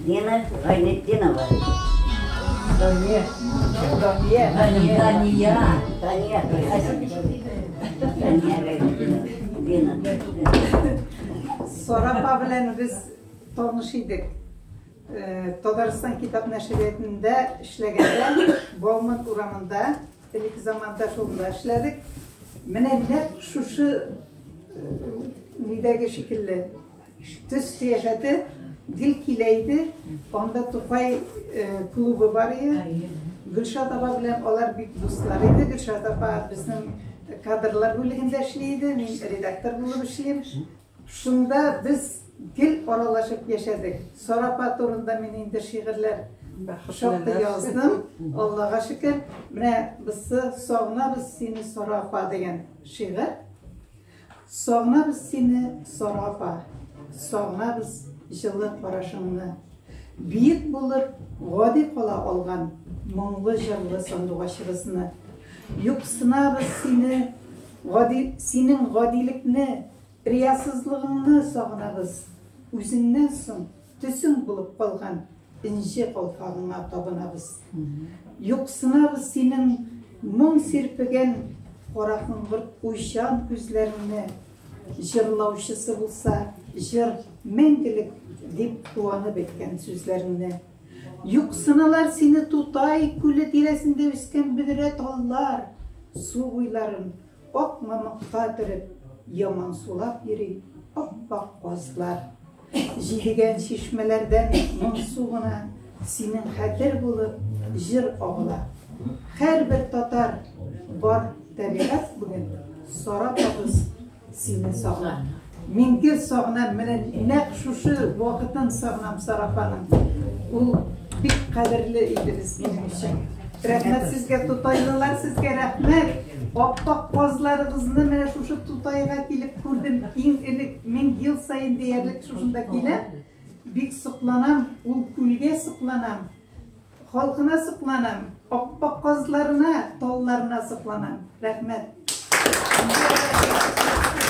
Дина Гайнетдинова. Дания. Дания. Дания. Дания. Дания Гайнетдинова. Дина. Сара апа белән без таныш идек. Татарстан китап нәшриятында эшләгәндә, Бауман урамында, элек заманда шунда эшләдек. Менә нәкъ шушы нидәге шикелле төс кыяфәте гел килә иде. Анда Тукай клубы бар иде. Гөлшат апа белән алар бик дуслар иде. Гөлшат апа безнең кадрлар бүлегендә эшли иде, мин редактор булып эшлим. Шунда без гел аралашып яшәдек. Сара апа турында мин инде шигырьләр шактый яздым. Аллага шөкер. Менә бусы "Сагынабыз сине, Сара апа" дигән шигырь. Сагынабыз сине, Сара апа. Сагынабыз җылы карашыңны. Биек булып, гади кала алган моңлы җырлы сандугачыбызны. Юксынабыз сине, гади, синең гадилекне, риясызлыгыңны сагынабыз. Үзеңнән соң төсең булып калган энҗе калфагыңа табынабыз. Юксынабыз синең моң сирпегән каракоңгырт уйчан күзләреңне. Җырлаучысы булса, җыр мәңгелек дип куанып әйткән сүзләреңне. Юксыналар сине Тутай күле тирәсендә үскән бөдрә таллар, су буйларын ак мамыкка төреп, ямансулап йөри ап-ак казлар. Җидегән чишмәләрдән моңсу гына синең хәтер булып җыр агыла. Һәрбер татар, бар табигать бүген, Сара апабыз, сине сагына. Мин гел сагынам, менә нәкъ шушы вакытын сагынам Сара апаның. Ул бик кадерле иде без минем өчен. Рәхмәт сезгә, тутайлылар, сезгә рәхмәт. Аппак казларыгызны менә шушы Тутайга килеп күрдем. Иң элек мин ел саен диярлек шушында киләм. Бик сокланам, ул күлгә сокланам. Халкына сокланам, аппак казларына, талларына сокланам. Рәхмәт.